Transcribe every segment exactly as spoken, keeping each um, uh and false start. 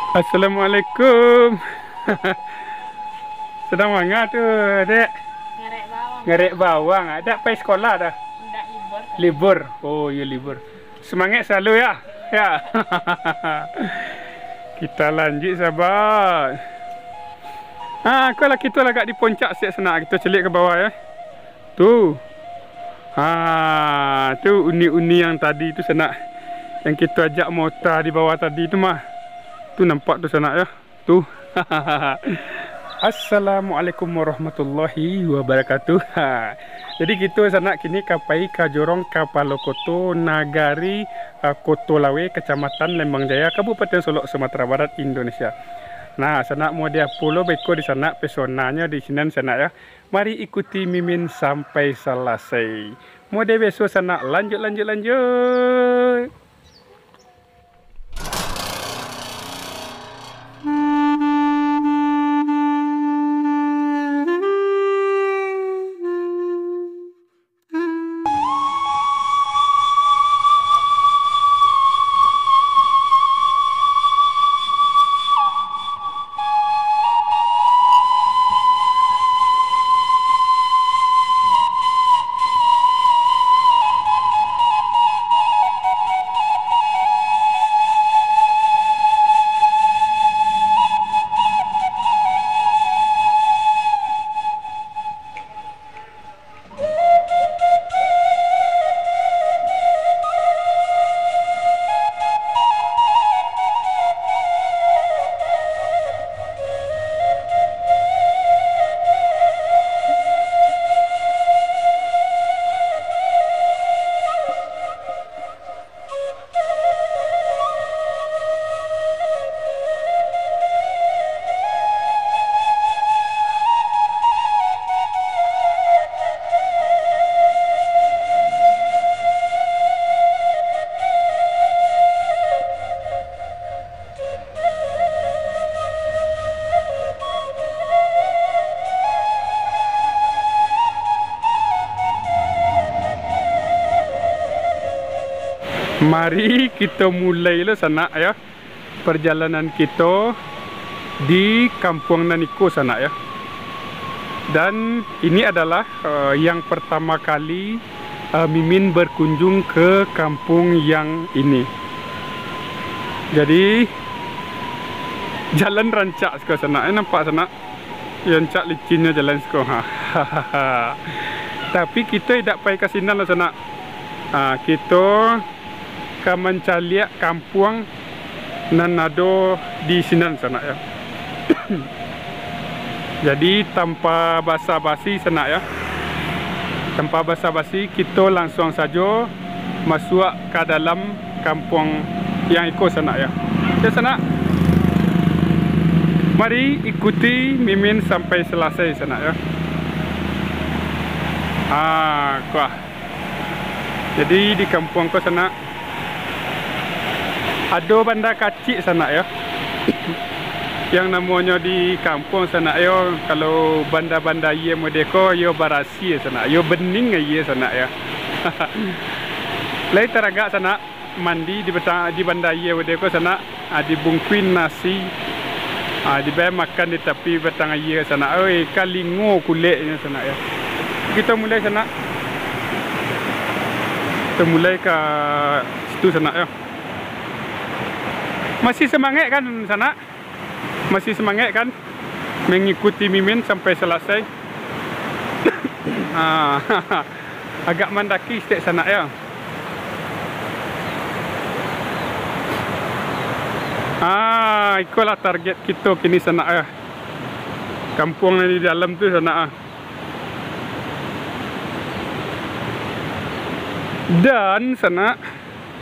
Assalamualaikum. Sadang manga tu, Dek? Ngarek bawang. Ngarek bawang. Dak pai sekolah dah? Ndak, libur. Libur. Oh, iyo, libur. Semangat selalu, ya. Ya. Kita lanjut, sahabat. Ah, ko lah, kito lah agak di puncak siap, Sanak. Kito caliak ka bawah, ya. Tu. Ha, tu uni-uni yang tadi tu, Sanak. Yang kito ajak mota di bawah tadi tu mah. Tu nampak tu, Sanak, ya. Tu. Assalamualaikum warahmatullahi wabarakatuh. Ha. Jadi kito, Sanak, kini ka pai ka jorong kapalo koto nagari, ah, Koto Lawe, Kecamatan Lembang Jaya, Kabupaten Solok, Sumatera Barat, Indonesia. Nah, Sanak, mau di apo lo beko di Sanak, pesonanyo di sinan, Sanak, ya. Mari ikuti Mimin sampai salasai. Mode beso, Sanak, lanjut, lanjut, lanjut. Mari kito mulai lo, Sanak, yo, perjalanan kito di kampuang nan iko, Sanak, yo. Dan ini adalah, eh, yang pertama kali, eh, Mimin berkunjung ke kampung yang ini. Jadi, jalan rancak siko, Sanak, eh, nampak, Sanak? Rancak licinnyo jalan siko, ha. Tapi kito indak pai ka sinan lo, Sanak. Ha, kito ka mancaliak kampuang nan ado di sinan, Sanak, yo. Jadi, tanpa basa-basi, Sanak, yo. Tanpa basa-basi, kito langsuang sajo masuak ka dalam kampuang yang iko, Sanak, yo. Yo, Sanak. Mari ikuti Mimin sampai salasai, Sanak, yo. Ah, kuah. Jadi, di kampuang ko, Sanak, ado banda kacik, Sanak, yo. Yang namonyo di kampuang, Sanak, yo, kalau banda-banda aia mode ko, yo barasiah, Sanak, yo bening aia, Sanak, yo. Lai taragak, Sanak, mandi di batang, di banda aia mode ko, Sanak. Ah, dibungkuih nasi, ah, dibayar makan di tapi batang aia, Sanak. Oi, kalingo kuleknyo, Sanak, yo. Kito mulai, Sanak. Kito mulai ka situ, Sanak, yo. Masih semangat kan, Sanak? Masih semangat kan? Mengikuti Mimin sampai salasai. Ah, agak mandaki sitek, Sanak, yo. Ah, ikolah target kito kini, Sanak, yo. Kampuang nan di dalam tu, Sanak, ah. Dan, Sanak,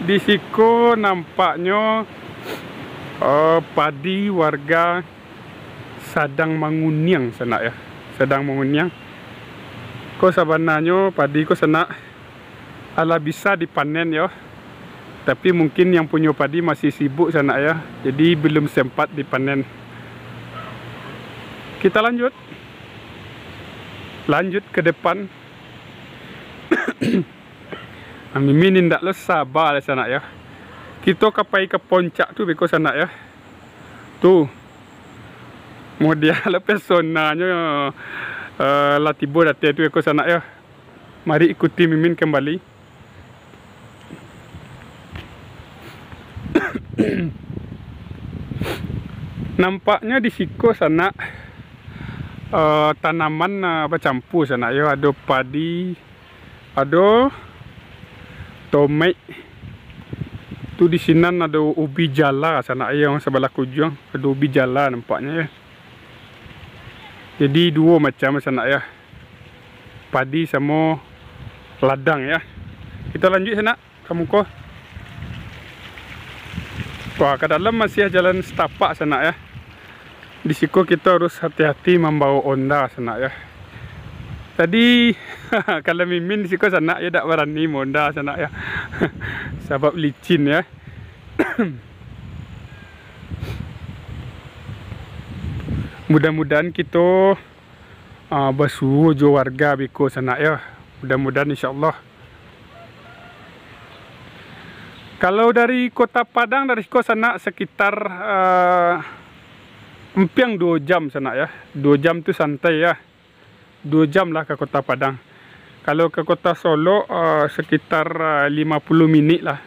di siko nampaknyo, eh, padi warga sadang manguniang, Sanak, yo. Sadang manguniang. Ko sabananyo padi ko, Sanak, alah bisa dipanen, yo. Tapi mungkin yang punyo padi masih sibuk, Sanak, yo. Jadi belum sempat dipanen. Kita lanjut. Lanjut ke depan. Mimin indak lo saba lai, Sanak, yo. Kito ka pai ka poncak tu beko, Sanak, yo. Tu, model pesonanyo, eh, lah tibo di ateh tu iko sanak yo. Mari ikuti Mimin kembali. Nampaknyo di siko sanak, eh, tanaman, eh, bacampua sanak yo, ado padi, ado tomek. Tu di sinan ado ubi jala sanak yo, yang sabalah kujuang ado ubi jala nampaknyo yo. Jadi duo macam sanak yo. Padi samo ladang yo. Kito lanjuik sanak ka muko. Wah, ka dalam masih jalan satapak sanak yo. Di siko kito harus hati-hati mambawa onda sanak yo. Tadi kalau Mimin di siko sanak yo dak barani maonda sanak yo. Sabab licin yo. Mudah-mudahan kito, ah, basuo jo warga beko sanak yo. Mudah-mudahan insyaallah. Kalau dari Kota Padang, dari siko sanak sekitar, eh, ampiang duo jam sanak yo. Duo jam tu santai yo. Duo jam lah ka Kota Padang. Kalau ka Kota Solok, eh, sekitar, eh, lima puluh minik lah.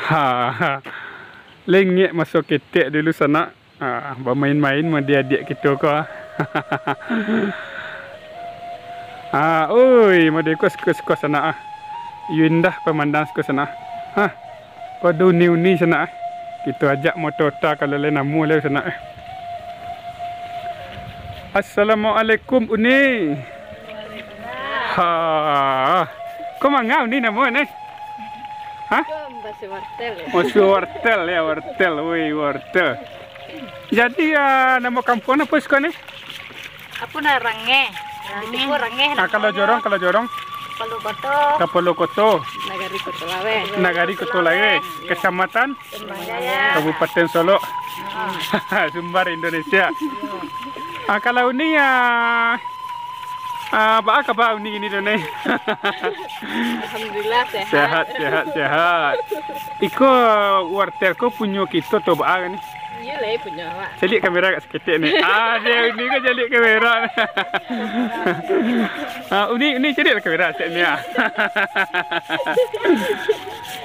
Ha, lengek maso ketek dulu sanak. Ah, bamain-main mode adiak kito ko, ah. Ah, oi, mode ko siko-siko sanak, ah. Iyo indah pamandang siko sanak, ah. Hah, ko ado uni-uni sanak, ah. Kito ajak moto ta kalau lai namo lai sanak, eh. Assalamualaikum, Uni. Ha. Ko manga Uni namo, Uni? Hah? Ko basuo wortel yo. Oh, basuo wortel yo, wortel. Woi, wortel. Jadi, ah, namo kampuang apo siko ni? Apo nah, Rangeh. Rangeh. Di siko Rangeh. Ah, kalau jorong, kalau jorong? Kapalo Koto. Kapalo Koto. Nagari Koto Laweh. Nagari Koto Laweh. Kecamatan? Kembang Jaya. Kabupaten Solok. Ah. Sumbar Indonesia. Ah, kalau Uni, ah, ah, baa kaba Uni kini tu, Uni? Alhamdulillah, sehat. Sehat, sehat, sehat. Iko wortel ko punyo kito atau baa ni? Iyo lai, punyo awak. Caliak kamera agak saketek ni. Ah, dek Uni ko caliak kamera. Ah, Uni, Uni caliaklah kamera saketek ni, ah.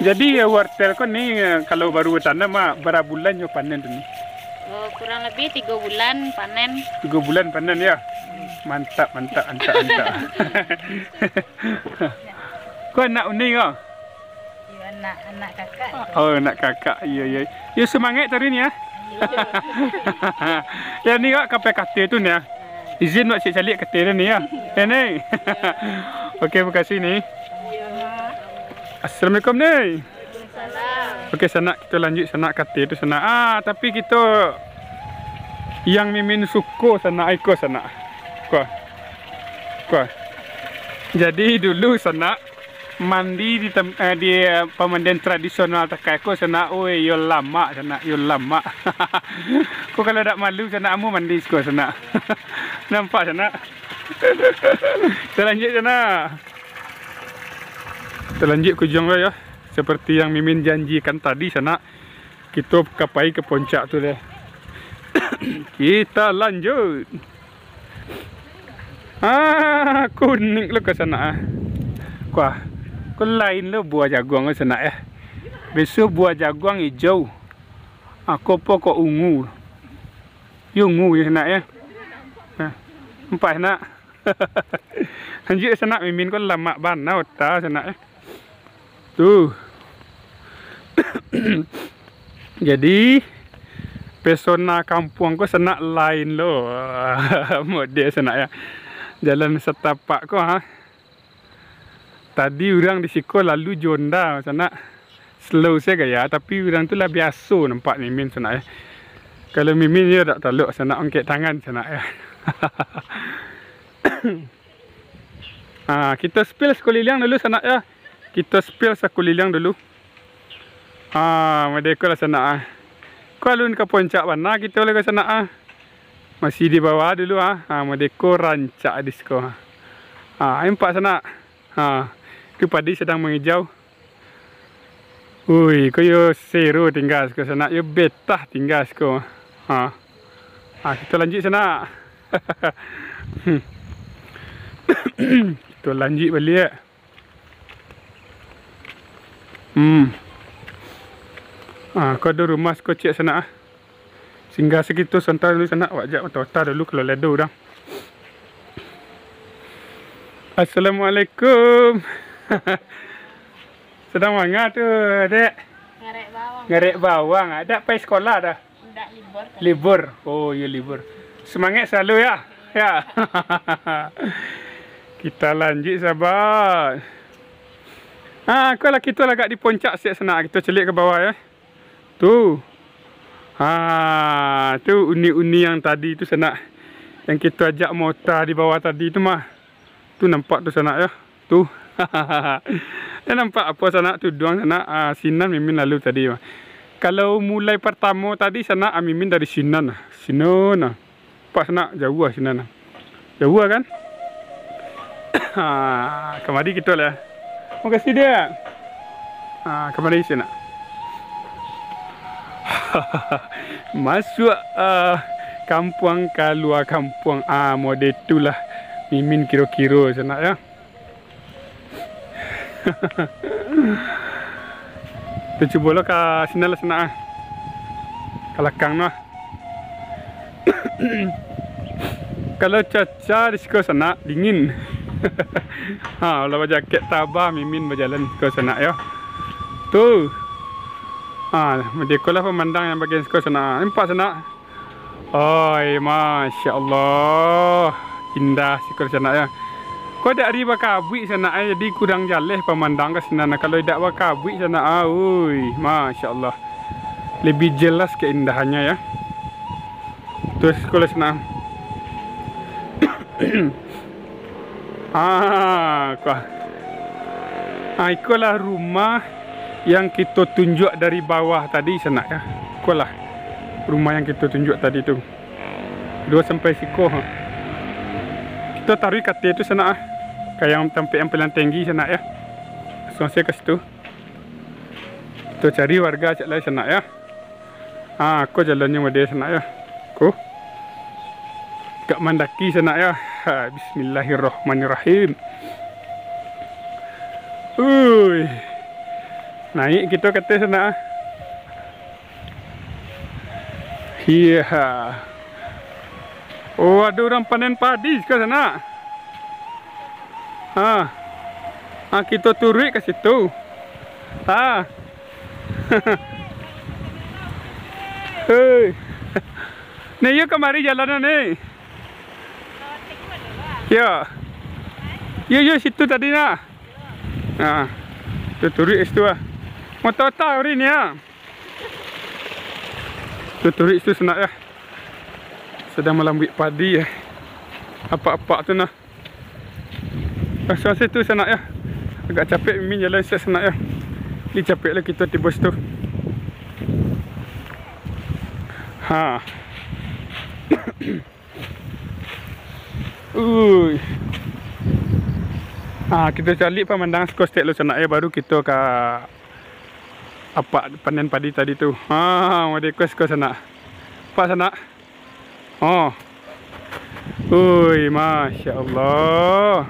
Jadi, eh, wortel ko ni, eh, kalau baru batanam, ah, bara bulan nyo panen tu ni? Oh, kurang lebih tigo bulan panen. Tigo bulan panen, yo? Mantap, mantap, mantap, mantap. Ko anak Uni ko? Iyo, anak, anak kakak. Oh, anak kakak. Iyo, iyo. Yo, semangat tadi ni, yo. Iyo. Yo, ni wak ka pai ka ateh tu ni, yo. Izin wak caliak ka ateh tu ni, yo. Yo, ni. Iyo. Oke, makasih ni. Iyo. Assalamualaikum ni. Waalaikumsalam. Oke, sanak, kito lanjuik sanak ka ateh tu sanak. Ah, tapi kito yang Mimin suko sanak, iko sanak. Ko. Ko. Jadi dulu sanak, mandi di tem-, eh, di, eh, pamandian tradisional takai ko sanak, oi, yo lamak sanak, yo lamak. Ko kalau dak malu sanak, amuah mandi siko sanak. Nampak sanak? Talanjuik sanak. Talanjuik ka ujuang lo yo. Seperti yang Mimin janjikan tadi sanak, kito ka pai ka puncak tu deh. Kita lanjut. Ah, kunik lo ka sanak, ah. Kuah. Ko lain lo buah jaguang ko sanak, eh. Biaso buah jaguang ijau. Ah, ko po ko ungu. Yo ungu yo sanak, yo. Nah, nampak sanak. Anjir sanak, Mimin ko lamak bana ota sanak, eh. Tu. Jadi, pesona kampuang ko sanak lain lo. Model sanak yo. Jalan satapak ko, ha. Tadi urang di siko lalu jo onda sanak. Slow se gaya, tapi urang tu lah biaso nampak Mimin sanak yo. Kalau Mimin yo dak talok sanak, angkek tangan sanak yo. Ha, kito spill sakuliliang dulu sanak yo. Kito spill sakuliliang dulu. Ha, mode ko lah sanak ah. Ko alun ka puncak bana kito lai ko sanak ah. Masih di bawah dulu ah. Ha, mode ko rancak di siko. Ha, nampak sanak. Ha, tu padi sadang mangijau. Ui, ko yo sero tingga siko sanak, yo betah tingga siko. Ha. Ha, kito lanjuik sanak. Kito lanjuik baliak. Hmm. Ha, ko ado rumah siko ciek sanak ah. Singgah sakito santa dulu sanak, awak jak mata-mata dulu kalau lai ado urang. Assalamualaikum. Sadang manga tu, Dek? Ngarek bawang. Ngarek bawang. Dak pai sekolah dah? Ndak, libur. Libur. Oh, iyo libur. Semangat selalu ya. Ya. Kita lanjut sahabat. Ah, ko lah kito lah agak di puncak siap sanak. Kito caliak ka bawah ya. Tu. Ha, tu uni-uni yang tadi tu sanak. Yang kito ajak mota di bawah tadi tu mah. Tu nampak tu sanak yo. Tu. Eh, nampak apo sanak tu duang sanak, ah, sinan Mimin lalu tadi mah. Kalau mulai partamo tadi sanak, ah, Mimin dari sinan nah. Sinan nah. Nampak sanak, jauah sinan nah. Jauah kan? Ha, kamari kito lah. Makasih, Dek. Ha, kamari sanak. Masuak, ah, kampuang, kalua kampuang. Ah, mode tu lah Mimin kiro-kiro sanak yo. Tacubo lo ka sinan lah sanak ah. Ka lakang tu ah. Kalau cuaca di siko sanak dingin. Ha, lah bajakek tabah Mimin bajalan siko sanak yo. Tu. Ha, mode ko lah pamandang yang bagian siko sanak. Nampak sanak? Oi, masya Allah. Indah siko sanak yo. Ko dak ari bakabuik sanak eh, jadi kurang jaleh pamandang ka sinan. Kalau dak bakabuik sanak ah, ui, masya Allah. Lebih jelas keindahannya ya. Terus ko lah sanak. Ah, ko. Ah, iko lah rumah yang kito tunjuak dari bawah tadi sanak ya. Ko lah rumah yang kito tunjuak tadi tu. Duo sampai siko ha. Kito taruih ka ateh tu sanak ah. Ka yang tampek yang paling tinggi sanak ya. Langsung sajo ka situ. Kito cari warga cak lai sanak ya. Ha, ko jalannyo mode sanak yo. Ko. Agak mandaki sanak yo. Ha, bismillahirrahmanirrahim. Ui. Naik kito ka ateh sanak ah. Iya. Oh, ado urang panen padi ka sanak. Ha. Ha, kito turuik ka situ. Ha. Hei. Ni, yo kamari jalan ni. Yo. Yo, yo, situ tadi nah. Ha. Tu turuik situ ah. Mota-mota hari ni ah. Tu turuik situ sanak yo. Sadang malambuik padi eh. Apak-apak tu nah. Langsung situ sanak yo. Agak capek Mimin jalan situ sanak yo. Ni capek lah kito tibo situ. Ha. Ui. Ha, kito caliak pamandangan siko saketek lo sanak yo, baru kito ka apak panen padi tadi tu. Ha, mode ko siko sanak. Apak sanak. Oh. Ui, masya Allah.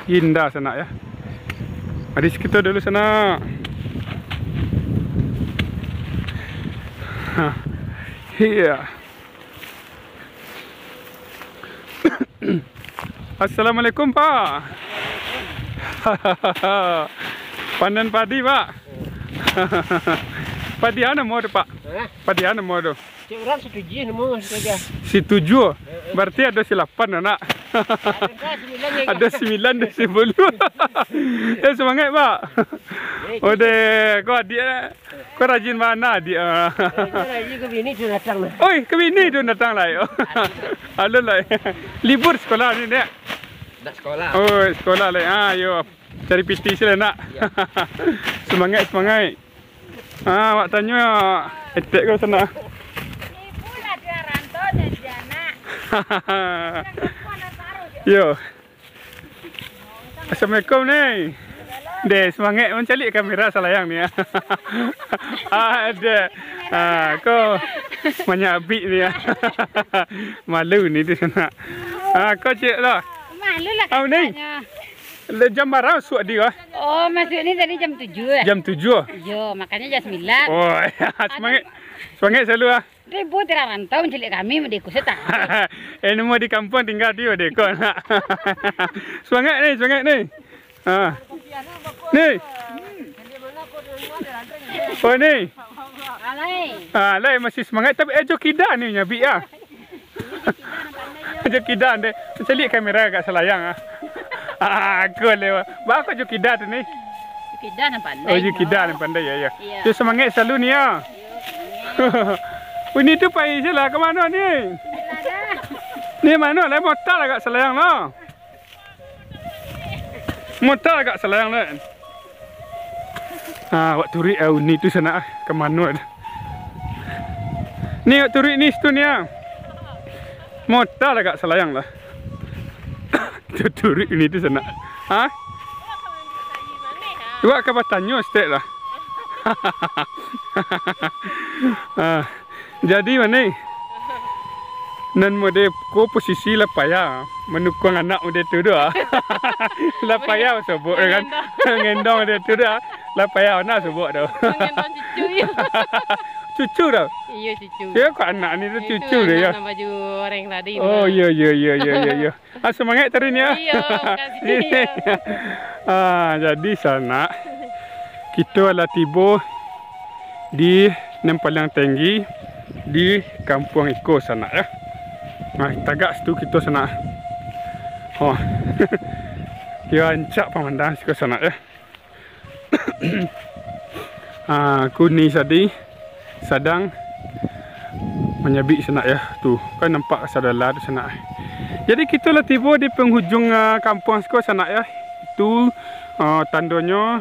Indah sanak yo. Mari kito dulu sanak. Ha. Iya. Assalamualaikum, Pak. Panen padi, Pak. Padi a namo tu, Pak? Hah? Padi a namo tu? Cek urang Situjuah namo sajo. Situjuah. Heeh. Berarti ado silapan, anak. Ado sembilan, ado sepuluh. Eh, semangat, Pak. Eh, ode, ko adiak, eh. Ko rajin bana, adiak, ah. Eh, ko rajin, ko bini tu datang lah. Oi, ko bini tu datang lah, yo. Halo lah. Libur sekolah ni, Dek? Dak sekolah. Oh, sekolah lah. Ah, yo. Cari piti sila nak. Iya. Semangat, semangat. Ah, awak tanyo etek ko sanak. Ibu lah dia rantau dan dia anak. Yo. Assalamualaikum ni. Deh, semangat mancaliak kamera salayang ni, ah. Ada. Ah, ko manyabik ni, ah. Malu ni tu sanak. Ah, ko ciek lah. Malu lah. Ah, ni. Lah jam bara masuak di, ah? Oh, masuak ni tadi jam tujuh, eh? Jam tujuh? Iyo, makanyo jam sembilan. Oh, semangat. Semangat selalu, ah. Ribu tirang rantau mancaliak kami, madeko sata. Eh, namo di kampuang tingga tu, madeko nak. Semangat ni, semangat ni. Ha. Ni. Oh, ni. Alai. Ah, lai masih semangat, tapi, eh, jo kida ni nyabik, ah. Jo kida deh. Caliak kamera agak salayang, ah. Ah, aku lewat. Ba ko jo kida tu ni? Kida nan pandai. Oh, jo kida nan pandai, ya, ya. Iyo. Tu semangat selalu ni, ya. Uni tu pai se lah, ka mano ni? Ni mano lah, motor agak salayang lah. Motor agak salayang lah. Ha, awak turuik lah Uni tu sanak, ah, ka mano dah. Ni awak turuik ni situ ni, ah. Motor agak salayang lah. Tu turuik Uni tu sanak. Ha? Awak ka batanyo stek lah. Ah, jadi mano? Nan mode ko posisi lah payah manukuang anak mode tu doh. Lah payah sobok kan. Ngendong mode tu doh. Lah payah anak sobok tu. Ngendong cucu, iyo. Cucu dah. Iyo, cucu. Ya, kok anak ni tu cucu dah, ya. Nan baju oranye tadi. Oh, iyo, iyo, iyo, iyo, iyo, iyo. Ah, semangat taruih ni, ah. Iyo, makasih. Ah, jadi sanak, kito lah tibo di nan paliang tinggi di kampuang iko sanak, ya. Nah, tagak situ kito sanak. Oh. Yo, rancak pamandangan siko sanak, ya. Ah, kuni tadi sadang manyabik sanak, ya. Tu, kan nampak sadala tu sanak. Jadi, kito lah tibo di penghujung, ah, kampuang siko sanak, ya. Tu, ah, tandonyo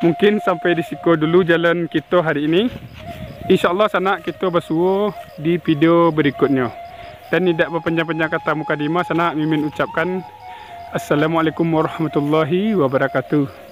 mungkin sampai di siko dulu jalan kito hari ini. Insya Allah sanak, kito basuo di video berikutnyo. Dan indak bapanjang-panjang kata mukadimah, sanak, Mimin ucapkan Assalamualaikum warahmatullahi wabarakatuh.